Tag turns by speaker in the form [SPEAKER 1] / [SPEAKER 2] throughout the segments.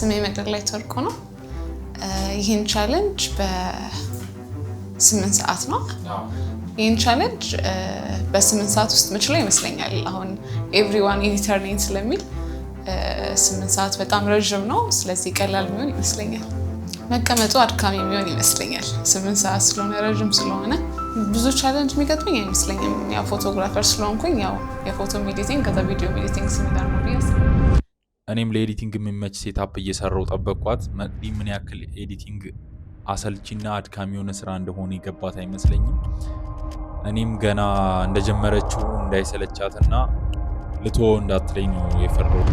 [SPEAKER 1] ስሜ መቅደላዊት ወርቁ ነው። ይህን challenge በ8 ሰዓት ነው። ይህን challenge በ8 ሰዓት ውስጥ ምችለው ይመስለኛል። አሁን everyone editor ነኝ ስለሚል 8 ሰዓት በጣም ረዥም ነው። ስለዚህ ቀላል የሚሆን ይመስለኛል። መቀመጡ አድካሚ የሚሆን ይመስለኛል። 8 ሰዓት ስለሆነ፣ ረዥም ስለሆነ ብዙ challenge የሚገጥመኝ አይመስለኝም። ያው photographer ስለሆንኩኝ ያው የፎቶ editing ከዛ ቪዲዮ editing similar ነው ብዬ አስባለሁ።
[SPEAKER 2] እኔም ለ editing የሚመች setup እየሰራው ጠበቅኳት። መቅዲ ምን ያክል editing አሰልቺና አድካሚ የሆነ ስራ እንደሆነ የገባት አይመስለኝም። እኔም ገና እንደጀመረችው እንዳይሰለቻትና ልትወው እንዳትለኝ ነው የፈራሁት።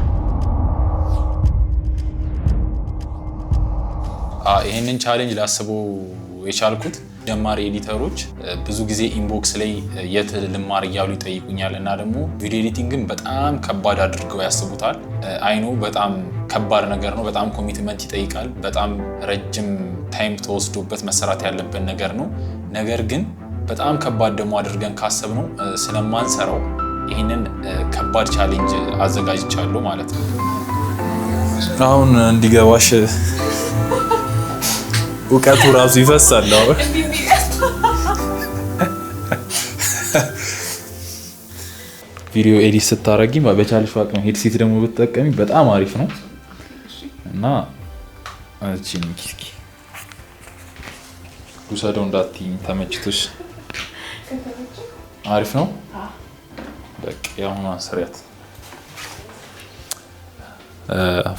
[SPEAKER 3] ይህንን challenge ላስበው የቻልኩት ጀማሪ editor ኦች ብዙ ጊዜ inbox ላይ የት ልማር እያሉ ይጠይቁኛል እና ደግሞ ቪዲዮ editing ን በጣም ከባድ አድርገው ያስቡታል። I know በጣም ከባድ ነገር ነው። በጣም commitment ይጠይቃል። በጣም ረጅም time ተወስዶበት መሰራት ያለበት ነገር ነው። ነገር ግን በጣም ከባድ ደግሞ አድርገን ካሰብነው ስለማንሰራው ይህንን ከባድ challenge አዘጋጅቻለሁ ማለት ነው።
[SPEAKER 2] አሁን እንዲገባሽ እውቀቱ ራሱ ይፈሳል። አሁን ቪዲዮ edit ስታረጊ በቻልሽ አቅም headset ደግሞ ብትጠቀሚ በጣም አሪፍ ነው። እና እቺን እስኪ ውሰደው እንዳትይኝ፣ ተመችቶሽ አሪፍ ነው። በቃ የአሁኗን ስሪያት።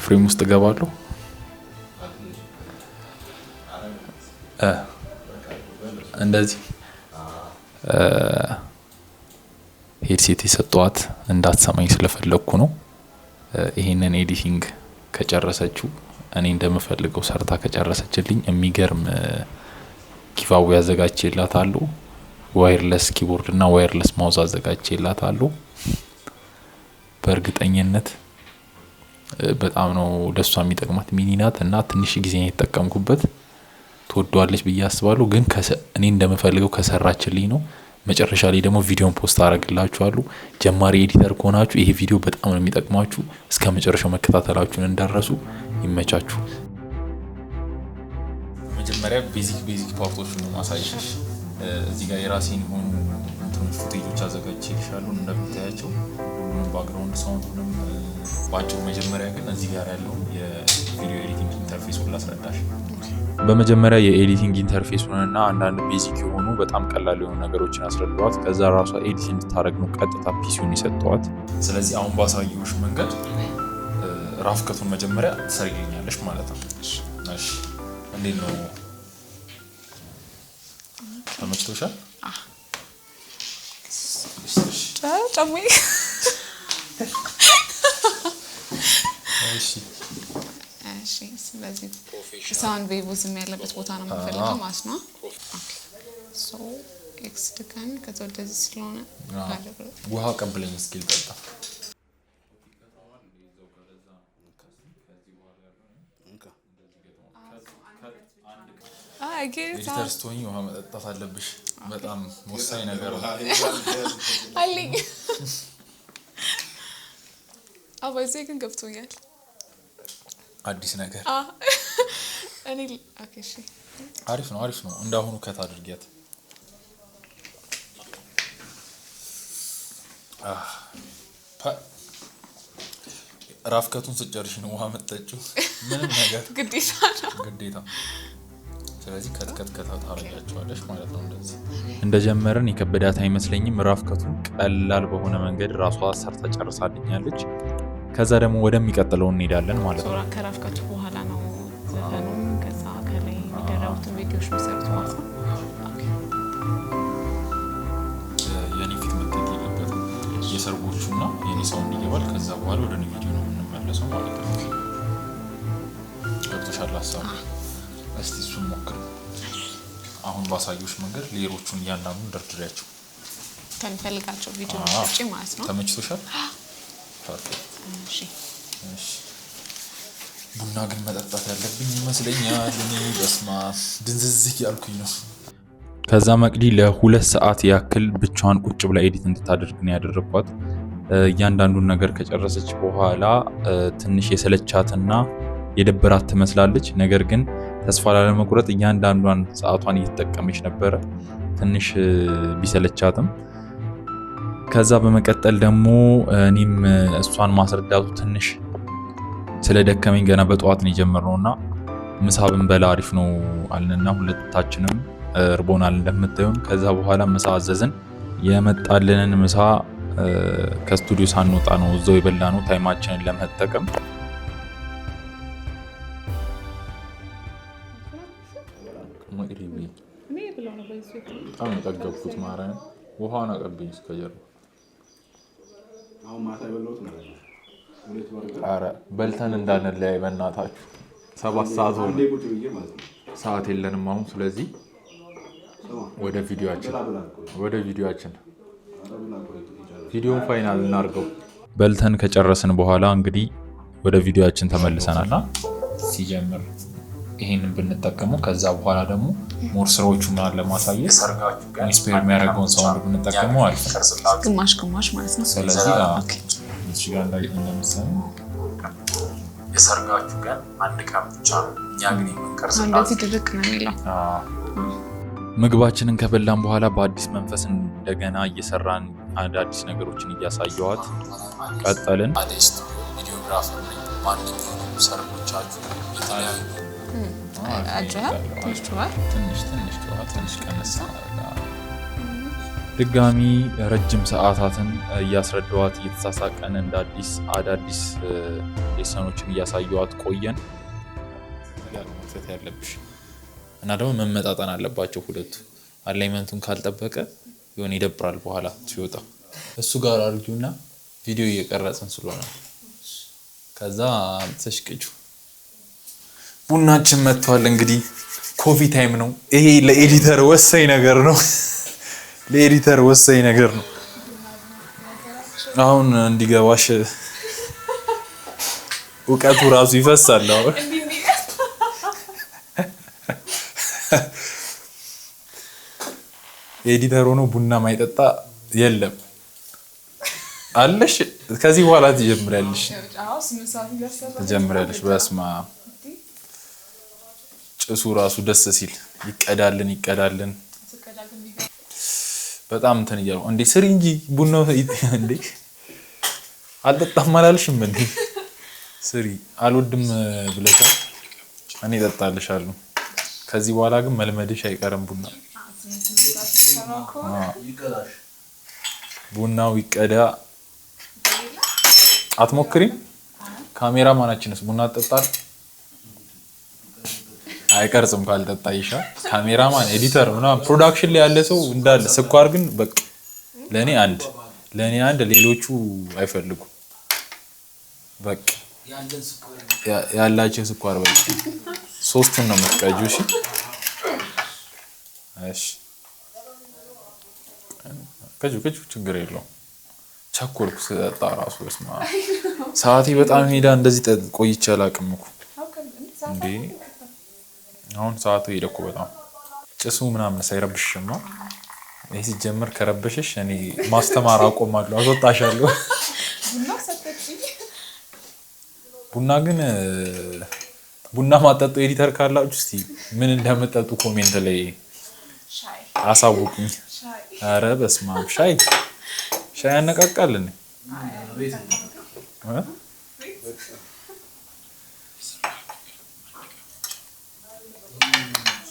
[SPEAKER 2] Frame ውስጥ እገባለሁ። እንደዚህ headset የሰጠዋት እንዳትሰማኝ ስለፈለግኩ ነው። ይሄንን editing ከጨረሰችው፣ እኔ እንደምፈልገው ሰርታ ከጨረሰችልኝ የሚገርም giveaway አዘጋጅቼላታለሁ። Wireless keyboard እና wireless mouse አዘጋጅቼላታለሁ። በእርግጠኝነት በጣም ነው ለሷ የሚጠቅማት። Mini ናት እና ትንሽ ጊዜ ነው የተጠቀምኩበት። ትወደዋለች ብዬ አስባለሁ። ግን እኔ እንደምፈልገው ከሰራችልኝ ነው። መጨረሻ ላይ ደግሞ ቪዲዮን post አደርግላችኋለሁ። ጀማሪ editor ከሆናችሁ ይሄ ቪዲዮ በጣም ነው የሚጠቅማችሁ። እስከ መጨረሻው መከታተላችሁን እንዳትረሱ። ይመቻችሁ። መጀመሪያ basic basic part ኦች ነው ማሳየሽ። እዚህ ጋር የራሴን የሆኑ እንትኖች footage ኦች አዘጋጅቼልሻለሁ። እንደምታያቸው ሁሉንም background sound ኡንም በአጭሩ። መጀመሪያ ግን እዚህ ጋር ያለውን የቪዲዮ editing interface ኡን ላስረዳሽ። በመጀመሪያ የ editing interface ኡን እና አንዳንድ basic የሆኑ በጣም ቀላል የሆኑ ነገሮችን አስረዳዋት። ከዛ ራሷ edit እንድታደረግ ነው ቀጥታ PC ውን የሰጠዋት። ስለዚህ አሁን ባሳየሁሽ መንገድ rough cut ኡን መጀመሪያ ትሰሪልኛለሽ ማለት ነው። እሺ፣ እንዴት ነው? ተመችቶሻል?
[SPEAKER 1] ጫማዬ።
[SPEAKER 2] እሺ።
[SPEAKER 1] እሺ፣ ስለዚህ sound wave ዝም ያለበት ቦታ ነው የምንፈልገው ማለት ነው። So X ድጋሚ ከዛ ወደዚህ ስለሆነ
[SPEAKER 2] ውሃ ቀብለኝ እስኪ ልጠጣ። Editor ስትሆኚ ውሃ መጠጣት አለብሽ። በጣም ወሳኝ ነገር ነው።
[SPEAKER 1] አለኝ። አባዜ ግን ገብቶኛል።
[SPEAKER 2] አዲስ ነገር።
[SPEAKER 1] እኔ okay፣ እሺ።
[SPEAKER 2] አሪፍ ነው፣ አሪፍ ነው። እንዳሁኑ cut አድርጊያት። Rough cut ኡን ስጨርሽ ነው ውሃ መጠጪው። ምንም ነገር
[SPEAKER 1] ግዴታ ነው።
[SPEAKER 2] ግዴታ። ስለዚህ cut cut cut ታደርጊያቸዋለሽ ማለት ነው። እንደዚህ እንደጀመረን የከበዳት አይመስለኝም። Rough cut ኡን ቀላል በሆነ መንገድ ራሷ ሰርታ ጨርሳልኛለች። ከዛ ደግሞ ወደሚቀጥለው እንሄዳለን ማለት ነው።
[SPEAKER 1] ከ rough cut ኡ በኋላ ነው ዘፈኑም ከዛ ከላይ የሚደረጉትን ቪዲዮዎች የሚሰሩት ማለት ነው። Okay።
[SPEAKER 2] የኔ ፊት መታየት የለበትም። የሰርጎቹና የኔ sound ይገባል። ከዛ በኋላ ወደ እኔ ቪዲዮ ነው የምንመለሰው ማለት ነው። ገብቶሻል ሀሳቡ? እስቲ እሱን ሞክር። አሁን ባሳየሁሽ መንገድ layer ኦቹን እያንዳንዱን ደርድሪያቸው።
[SPEAKER 1] ከሚፈልጋቸው ቪዲዮዎች ውጭ ማለት ነው።
[SPEAKER 2] ተመችቶሻል? Perfect።
[SPEAKER 1] እሺ።
[SPEAKER 2] እሺ። ቡና ግን መጠጣት ያለብኝ ይመስለኛል። እኔ በስማ ድንዝዝ እያልኩኝ ነው። ከዛ መቅዲ ለ2 ሰዓት ያክል ብቻዋን ቁጭ ብላ edit እንድታደርግ ነው ያደረግኳት። እያንዳንዱን ነገር ከጨረሰች በኋላ ትንሽ የሰለቻትና የደበራት ትመስላለች። ነገር ግን ተስፋ ላለመቁረጥ እያንዳንዷን ሰዓቷን እየተጠቀመች ነበረ፣ ትንሽ ቢሰለቻትም። ከዛ በመቀጠል ደግሞ እኔም እሷን ማስረዳቱ ትንሽ ስለደከመኝ ገና በጠዋት ነው የጀመርነው እና ምሳ ብንበላ አሪፍ ነው አልንና ሁለታችንም እርቦናል እንደምታዩን። ከዛ በኋላ ምሳ አዘዝን። የመጣልንን ምሳ ከስቱዲዮ ሳንወጣ ነው እዛው የበላነው time ኣችንን ለመጠቀም። በጣም የጠገብኩት ማርያም፣ ውሃውን አቀብኝ እስከጀርባ። ኧረ በልተን እንዳንለያይ በእናታችሁ። 7 ሰዓት ሆነ፣ ሰዓት የለንም አሁን። ስለዚህ ወደ ቪዲዮአችን ቪዲዮን final እናድርገው። በልተን ከጨረስን በኋላ እንግዲህ ወደ ቪዲዮአችን ተመልሰናል። ሲጀምር ይሄንን ብንጠቀመው ከዛ በኋላ ደግሞ more ስራዎቹ ምናምን ለማሳየት inspire የሚያደርገውን sound ብንጠቀመው አሪፍ ነው።
[SPEAKER 1] ግማሽ ግማሽ ማለት ነው።
[SPEAKER 2] ስለዚህ እዚህ ጋር እንደምትሰሚው የሰርጋችሁ ቀን አንድ ቀን ብቻ ነው። እኛ ግን የምንቀርጽላችሁ
[SPEAKER 1] እንደዚህ ድርቅ ነው የሚለው።
[SPEAKER 2] ምግባችንን ከበላን በኋላ በአዲስ መንፈስ እንደገና እየሰራን አዳዲስ ነገሮችን እያሳየዋት ቀጠልን።
[SPEAKER 3] Videographer ነኝ። ማንኛውንም ሰርጎቻችሁ የተለያዩ
[SPEAKER 1] አጭሃል ትንሽ ጮኋል።
[SPEAKER 2] ትንሽ ትንሽ ጮኋ፣ ትንሽ ቀነስ። ድጋሚ ረጅም ሰዓታትን እያስረዳዋት እየተሳሳቀን እንደ አዲስ አዳዲስ lesson ኦችን እያሳየዋት ቆየን። መክተት ያለብሽ እና ደግሞ መመጣጠን አለባቸው ሁለቱ። Alignment ኡን ካልጠበቀ የሆነ ይደብራል በኋላ ሲወጣ። እሱ ጋር አድርጊውና ቪዲዮ እየቀረጽን ስለሆነ ከዛ አምጥተሽ ቅጁ። ቡናችን መጥቷል። እንግዲህ coffee time ነው ይሄ። ለ editor ወሳኝ ነገር ነው። ለ editor ወሳኝ ነገር ነው። አሁን እንዲገባሽ እውቀቱ ራሱ ይፈሳል። አሁን editor ሆኖ ቡና ማይጠጣ የለም አለሽ። ከዚህ በኋላ ትጀምሪያለሽ ትጀምሪያለሽ። በስመ አብ፣ ጭሱ ራሱ ደስ ሲል። ይቀዳልን ይቀዳልን። በጣም እንትን እያልኩ እንዴ፣ ስሪ እንጂ ቡና እንዴ፣ አልጠጣም አላልሽም እንዴ? ስሪ። አልወድም ብለሻል። እኔ እጠጣልሻለሁ። ከዚህ በኋላ ግን መልመድሽ አይቀርም ቡና። ቡናው ይቀዳ። አትሞክሪም? ካሜራ ማናችንስ ቡና ትጠጣል? አይቀርጽም ካልጠጣ ይሻ። Cameraman፣ editor ምናምን production ላይ ያለ ሰው እንዳለ ስኳር ግን በቃ ለእኔ አንድ፣ ሌሎቹ አይፈልጉም። በቃ ያላቸው ስኳር በቃ ሶስቱን ነው የምትቀጂው። እሺ እሺ፣ ቅጁ ቅጁ፣ ችግር የለውም። ቸኮልኩ ስጠጣ ራሱ፣ በስመ አብ፣ ሰዓቴ በጣም ሄዳ። እንደዚህ ቆይቼ አላውቅም እኮ እንዴ። አሁን ሰዓቱ ሄደ እኮ በጣም። ጭሱ ምናምን ሳይረብሽም ነው ይህ። ሲጀምር ከረበሸሽ እኔ ማስተማር አቆማለሁ፣ አስወጣሻለሁ። ቡና ግን ቡና ማጠጡ editor ካላችሁ እስቲ ምን እንደምጠጡ comment ላይ አሳውቁኝ። ኧረ በስመ አብ፣ ሻይ ሻይ ያነቃቃል እንዴ? እ?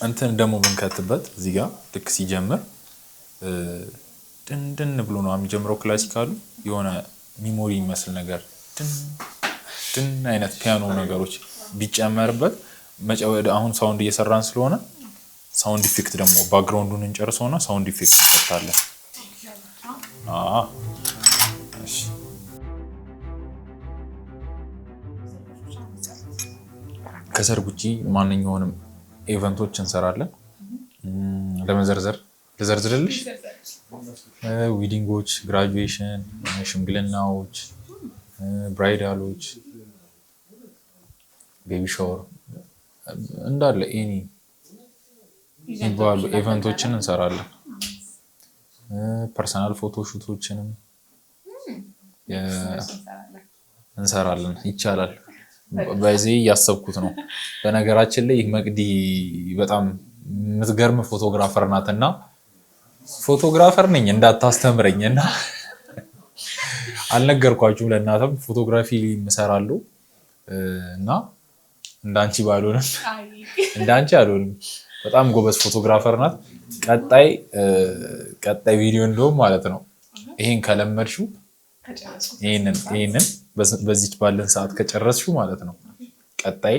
[SPEAKER 2] እንትን ደግሞ ብንከትበት እዚህ ጋር ልክ ሲጀምር ድን ድን ብሎ ነው የሚጀምረው። Classical ኡ የሆነ memory የሚመስል ነገር ድን ድን አይነት ፒያኖ ነገሮች ቢጨመርበት አሁን sound እየሰራን ስለሆነ sound effect ደግሞ background ኡን እንጨርሰውና sound effect እንከታለን። አዎ፣ እሺ። ከሰርግ ውጪ ማንኛውንም event ኦች እንሰራለን። ለመዘርዘር ልዘርዝርልሽ? Wedding ኦች፣ graduation፣ ሽምግልናዎች፣ bridal ኦች፣ baby shower እንዳለ any የሚባሉ event ኦችን እንሰራለን። Personal photo shoot ኦችንም እንሰራለን። ይቻላል።
[SPEAKER 3] በዚህ እያሰብኩት ነው። በነገራችን ላይ መቅዲ በጣም የምትገርም photographer ናት እና photographer ነኝ እንዳታስተምረኝ እና አልነገርኳችሁም። ለእናንተም photography እሰራለሁ እና እንዳንቺ ባልሆንም፣ እንዳንቺ አልሆንም። በጣም ጎበዝ photographer ናት። ቀጣይ ቪዲዮ እንደውም ማለት ነው ይሄን ከለመድሽው፣ ይሄንን በዚች ባለን ሰዓት ከጨረስሽው ማለት ነው፣ ቀጣይ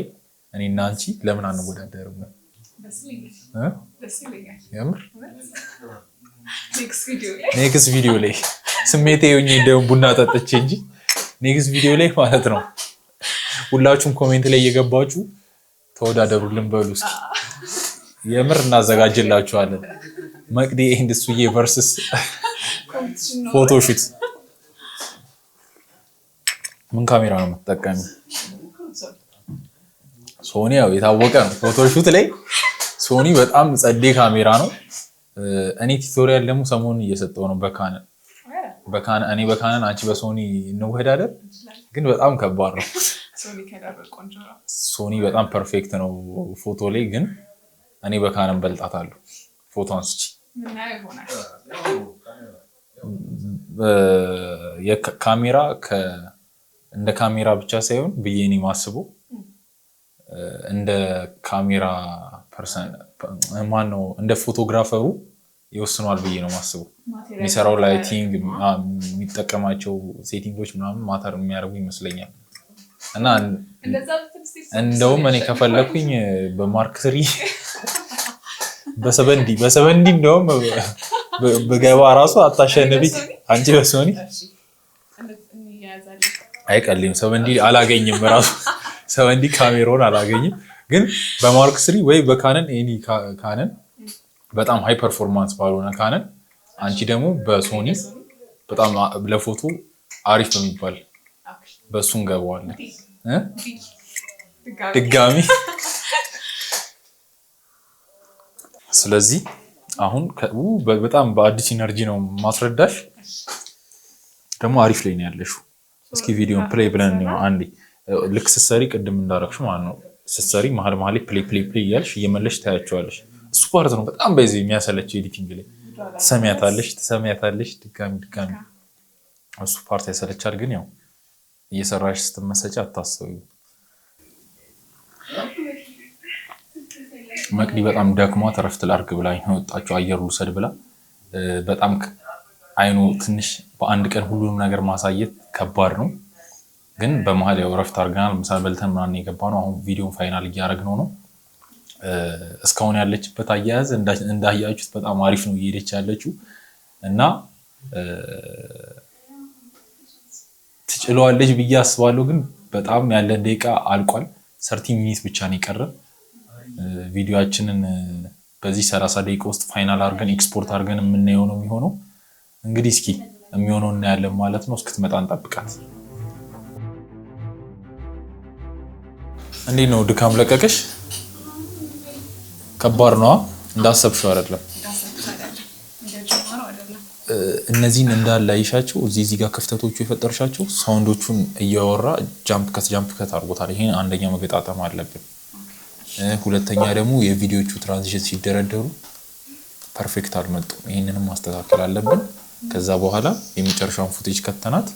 [SPEAKER 3] እኔና አንቺ ለምን አንወዳደርም? የምር next ቪዲዮ ላይ፣ ስሜቴ ሆኜ እንደውም ቡና ጠጥቼ እንጂ፣ next ቪዲዮ ላይ ማለት ነው ሁላችሁም comment ላይ እየገባችሁ ተወዳደሩልን በሉ እስኪ። የምር እናዘጋጅላችኋለን። መቅዲ and እሱዬ versus photoshoot። ምን ካሜራ ነው የምትጠቀሚ? ሶኒ ያው የታወቀ ነው። Photoshoot ላይ ሶኒ በጣም ጸዴ ካሜራ ነው። እኔ tutorial ደግሞ ሰሞኑን እየሰጠው ነው በካነን። እኔ በካነን አንቺ በሶኒ እንወዳደር፣ ግን በጣም ከባድ ነው። ሶኒ በጣም perfect ነው ፎቶ ላይ፣ ግን እኔ በካነን በልጣታለሁ። ፎቶ አንስቼ ካሜራ እንደ ካሜራ ብቻ ሳይሆን ብዬ እኔ ማስበው እንደ camera person ማነው እንደ photographer ኡ ይወስኗል ብዬ ነው ማስበው። የሚሰራው lighting፣ የሚጠቀማቸው setting ኦች ምናምን matter የሚያደርጉ ይመስለኛል። እና እንደውም እኔ ከፈለኩኝ በ Mark 3 በ 7D እንደውም በገባ ራሱ አታሸንፊ አንቺ በሶኒ። አይቀልም። 7D አላገኝም፣ ራሱ 7D ካሜራውን አላገኝም። ግን በ Mark 3 ወይ በካነን፣ any ካነን፣ በጣም high performance ባልሆነ ካነን፣ አንቺ ደግሞ በሶኒ በጣም ለፎቶ አሪፍ በሚባል በእሱ እንገባዋለን ድጋሚ። ስለዚህ አሁን በጣም በአዲስ energy ነው ማስረዳሽ። ደግሞ አሪፍ ላይ ነው ያለሽው። እስኪ ቪዲዮን play ብለን ነው አንዴ። ልክ ስትሰሪ ቅድም እንዳረግሽው ማለት ነው፣ ስትሰሪ መሀል መሀል play play play እያልሽ እየመለሽ ታያቸዋለሽ። እሱ part ነው በጣም በዚህ የሚያሰለችው editing ላይ። ትሰሚያታለሽ፣ ትሰሚያታለሽ ድጋሚ ድጋሚ፣ እሱ part ያሰለቻል። ግን ያው እየሰራሽ ስትመሰጪ አታስቢው። መቅዲ በጣም ደክሟት እረፍት ላድርግ ብላ ነው የወጣችው፣ አየር ልውሰድ ብላ። በጣም አይኑ ትንሽ በአንድ ቀን ሁሉንም ነገር ማሳየት ከባድ ነው። ግን በመሀል ያው እረፍት አድርገናል፣ ምሳ በልተን ምናምን የገባ ነው። አሁን ቪዲዮን final እያደረግነው ነው። እስካሁን ያለችበት አያያዝ እንዳያችሁት በጣም አሪፍ ነው እየሄደች ያለችው እና ትችለዋለች ብዬ አስባለሁ። ግን በጣም ያለን ደቂቃ አልቋል። 30 minute ብቻ ነው የቀረን። ቪዲዮችንን በዚህ 30 ደቂቃ ውስጥ final አድርገን ኤክስፖርት አድርገን የምናየው ነው የሚሆነው። እንግዲህ እስኪ የሚሆነው እናያለን ማለት ነው። እስክትመጣ እንጠብቃት። እንዴት ነው፣ ድካም ለቀቀሽ? ከባድ ነዋ። እንዳሰብሽው አይደለም። እነዚህን እንዳለ አይሻቸው፣ እዚህ እዚህ ጋር ክፍተቶቹ የፈጠርሻቸው sound ኦቹን እያወራ jump cut jump cut አድርጎታል። ይሄን አንደኛ መገጣጠም አለብን። ሁለተኛ ደግሞ የቪዲዮቹ transition ሲደረደሩ perfect አልመጡም። ይህንንም ማስተካከል አለብን። ከዛ በኋላ የመጨረሻውን footage ከተናት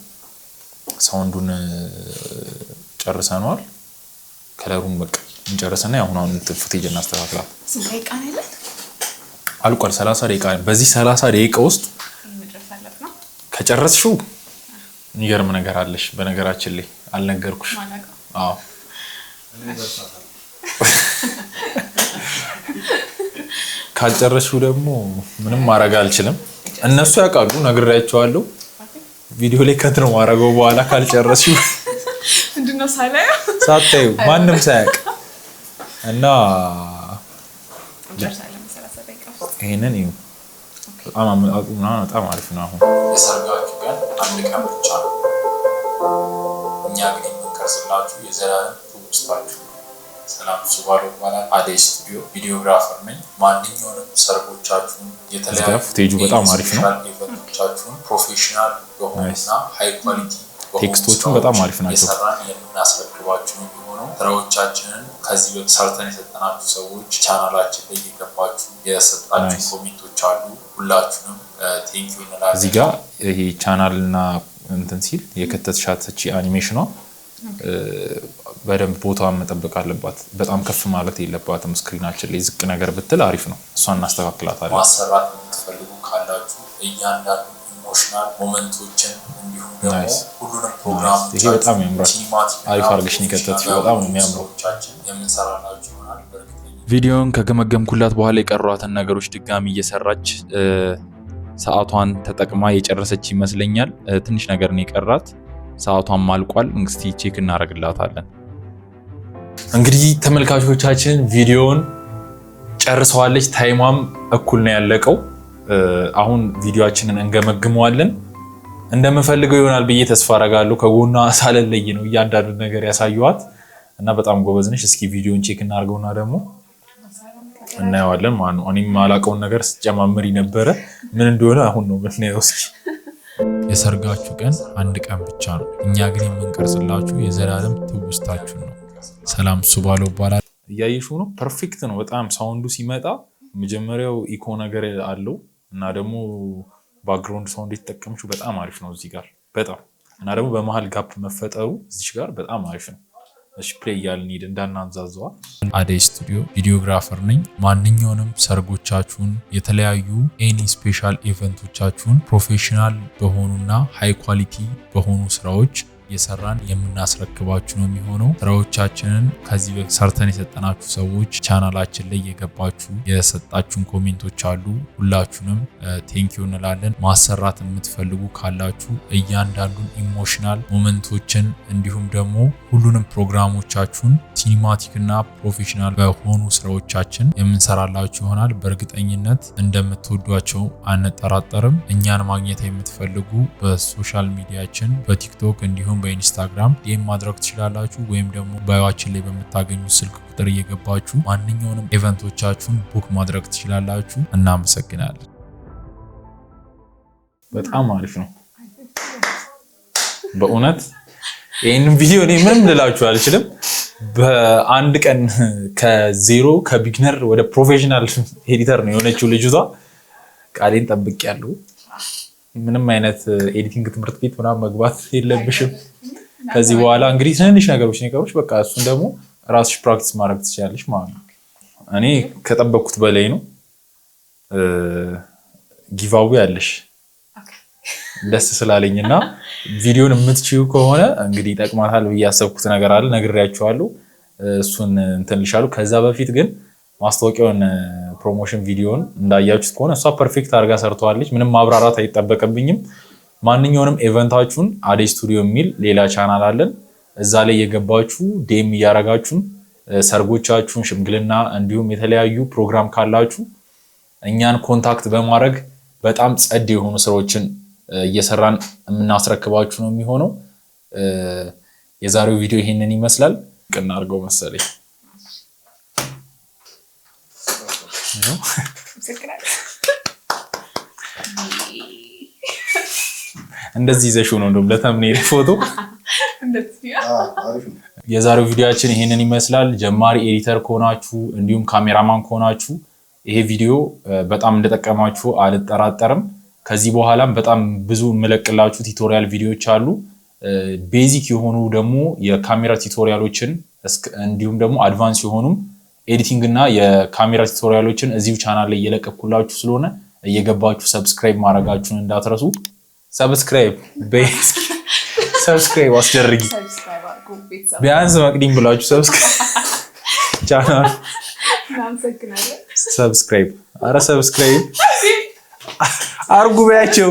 [SPEAKER 3] sound ኡን ጨርሰነዋል። Color ኡን በቃ እንጨርስና አሁን አሁን footage እናስተካክላል። አልቋል። 30 ደቂቃ። በዚህ 30 ደቂቃ ውስጥ ከጨረስሽው የሚገርም ነገር አለሽ። በነገራችን ላይ አልነገርኩሽ። አዎ፣ ካልጨረስሽው ደግሞ ምንም ማድረግ አልችልም። እነሱ ያውቃሉ፣ ነግሬያቸዋለሁ። ቪዲዮ ላይ cut ነው ማድረገው በኋላ ካልጨረስሽው።
[SPEAKER 1] ምንድነው ሳላየው?
[SPEAKER 3] ሳታዩ፣ ማንም ሳያውቅ እና ይሄንን እዩ። በጣም አመጣጡ ምናምን በጣም አሪፍ ነው። አሁን የሰርጋችሁ ቀን አንድ ቀን ብቻ ነው። እኛ ግን የምንቀርጽላችሁ የዘላለም ትውስታችሁ ነው። ሰላም፣ ሱባሎ ይባላል። አደይ ስቱዲዮ videographer ነኝ። ማንኛውንም ሰርጎቻችሁን፣ የተለያዩ
[SPEAKER 2] footage ኡ በጣም አሪፍ ነው።
[SPEAKER 3] Event ኦቻችሁን professional በሆኑና high quality Text ኦቹም በጣም አሪፍ ናቸው።
[SPEAKER 2] የሰራን የምናስረክባችሁ ነው የሚሆነው። ስራዎቻችንን ከዚህ በፊት ሰርተን የሰጠናችሁ ሰዎች ቻናላችን ላይ እየገባችሁ የሰጣችሁ comment ኦች አሉ። ሁላችሁንም thank you እንላለን።
[SPEAKER 3] እዚህ ጋር ይሄ ቻናል እና እንትን ሲል የከተትሻት እቺ አኒሜሽኗ በደንብ ቦታዋን መጠበቅ አለባት። በጣም ከፍ ማለት የለባትም። Screen ኣችን ላይ ዝቅ ነገር ብትል አሪፍ ነው። እሷን እናስተካክላታለን።
[SPEAKER 2] ማሰራት የምትፈልጉ ካላችሁ እያንዳንዱ emotional moment ኦችን እንዲሁም ደግሞ ሁሉንም ፕሮግራም
[SPEAKER 3] ይሄ በጣም ያምራል። አሪፍ አድርገሽ ነው የከተትሽው። በጣም ነው የሚያምረው።
[SPEAKER 2] የምንሰራላችሁ ይሆናል በእርግጠኝነት።
[SPEAKER 4] ቪዲዮን ከገመገምኩላት በኋላ የቀሯትን ነገሮች ድጋሚ እየሰራች ሰዓቷን ተጠቅማ የጨረሰች ይመስለኛል። ትንሽ ነገር ነው የቀራት። ሰዓቷን አልቋል። እንግዲህ check እናደርግላታለን።
[SPEAKER 3] እንግዲህ ተመልካቾቻችን ቪዲዮን ጨርሰዋለች። Time ሟም እኩል ነው ያለቀው። አሁን ቪዲዮአችንን እንገመግመዋለን። እንደምፈልገው ይሆናል ብዬ ተስፋ አደርጋለሁ። ከጎኗ ሳልለይ ነው እያንዳንዱ ነገር ያሳየኋት እና በጣም ጎበዝ ነሽ። እስኪ ቪዲዮን check እናድርገውና ደግሞ እናየዋለን ማለት ነው። እኔም የማላውቀውን ነገር ስትጨማምሪ ነበረ። ምን እንደሆነ አሁን ነው የምናየው። እስኪ
[SPEAKER 4] የሰርጋችሁ ቀን አንድ ቀን ብቻ ነው። እኛ ግን የምንቀርጽላችሁ የዘላለም ትውስታችሁን ነው። ሰላም፣ እሱ ባለው ይባላል።
[SPEAKER 3] እያየሽው ነው። Perfect ነው በጣም። Sound ኡ ሲመጣ መጀመሪያው echo ነገር አለው እና ደግሞ background sound የተጠቀምሽው በጣም አሪፍ ነው እዚህ ጋር በጣም። እና ደግሞ በመሀል gap መፈጠሩ እዚች ጋር በጣም አሪፍ ነው። እሺ፣ play እያልን ሂድ እንዳናንዛዘዋ።
[SPEAKER 4] አደይ ስቱዲዮ videographer ነኝ። ማንኛውንም ሰርጎቻችሁን፣ የተለያዩ any special event ኦቻችሁን professional በሆኑና high quality በሆኑ ስራዎች እየሰራን የምናስረክባችሁ ነው የሚሆነው። ስራዎቻችንን ከዚህ በፊት ሰርተን የሰጠናችሁ ሰዎች ቻናላችን ላይ የገባችሁ የሰጣችሁን comment ኦች አሉ። ሁላችሁንም thank you እንላለን። ማሰራት የምትፈልጉ ካላችሁ እያንዳንዱን emotional moment ኦችን እንዲሁም ደግሞ ሁሉንም ፕሮግራሞቻችሁን cinematic እና professional በሆኑ ስራዎቻችን የምንሰራላችሁ ይሆናል። በእርግጠኝነት እንደምትወዷቸው አንጠራጠርም። እኛን ማግኘት የምትፈልጉ በ social media ችን በቲክቶክ እንዲሁም በኢንስታግራም DM ማድረግ ትችላላችሁ። ወይም ደግሞ bio ኣችን ላይ በምታገኙት ስልክ ቁጥር እየገባችሁ ማንኛውንም event ኦቻችሁን book ማድረግ ትችላላችሁ። እናመሰግናለን።
[SPEAKER 3] በጣም አሪፍ ነው በእውነት። ይህንን ቪዲዮ እኔ ምንም ልላችሁ አልችልም። በአንድ ቀን ከዜሮ ከ beginner ወደ professional editor ነው የሆነችው ልጅቷ። ቃሌን ጠብቄያለሁ። ምንም አይነት editing ትምህርት ቤት ምናምን መግባት የለብሽም። ከዚህ በኋላ እንግዲህ ትንንሽ ነገሮች ነው የቀሩሽ። በቃ እሱን ደግሞ ራስሽ practice ማድረግ ትችላለሽ ማለት ነው። እኔ ከጠበቅኩት በላይ ነው። Giveaway አለሽ ደስ ስላለኝ እና ቪዲዮን የምትችዩ ከሆነ እንግዲህ ይጠቅማታል ብዬ ያሰብኩት ነገር አለ፣ ነግሬያችኋለሁ። እሱን እንትን ልሻሉ። ከዛ በፊት ግን ማስታወቂያውን promotion ቪዲዮን እንዳያችሁት ከሆነ እሷ perfect አድርጋ ሰርተዋለች። ምንም ማብራራት አይጠበቅብኝም። ማንኛውንም event ኣችሁን አደይ ስቱዲዮ የሚል ሌላ ቻናል አለን። እዛ ላይ የገባችሁ DM እያረጋችሁን ሰርጎቻችሁን፣ ሽምግልና እንዲሁም የተለያዩ ፕሮግራም ካላችሁ እኛን contact በማድረግ በጣም ጸድ የሆኑ ስራዎችን እየሰራን የምናስረክባችሁ ነው የሚሆነው። የዛሬው ቪዲዮ ይሄንን ይመስላል። ቅና አድርገው መሰለኝ። እንደዚህ ይዘሽው ነው እንደውም ለ thumbnail ፎቶ። የዛሬው ቪዲዮአችን ይሄንን ይመስላል። ጀማሪ editor ከሆናችሁ እንዲሁም ካሜራማን ከሆናችሁ ይሄ ቪዲዮ በጣም እንደጠቀማችሁ አልጠራጠርም። ከዚህ በኋላም በጣም ብዙ የምለቅላችሁ tutorial ቪዲዮዎች አሉ። Basic የሆኑ ደግሞ የካሜራ tutorial ኦችን እንዲሁም ደግሞ advance የሆኑም editing እና የካሜራ tutorial ኦችን እዚሁ ቻናል ላይ እየለቀኩላችሁ ስለሆነ እየገባችሁ subscribe ማድረጋችሁን እንዳትረሱ። Subscribe subscribe አስደርጊ፣ ቢያንስ መቅዲም ብላችሁ subscribe channel subscribe፣ አረ subscribe አርጉ በያቸው።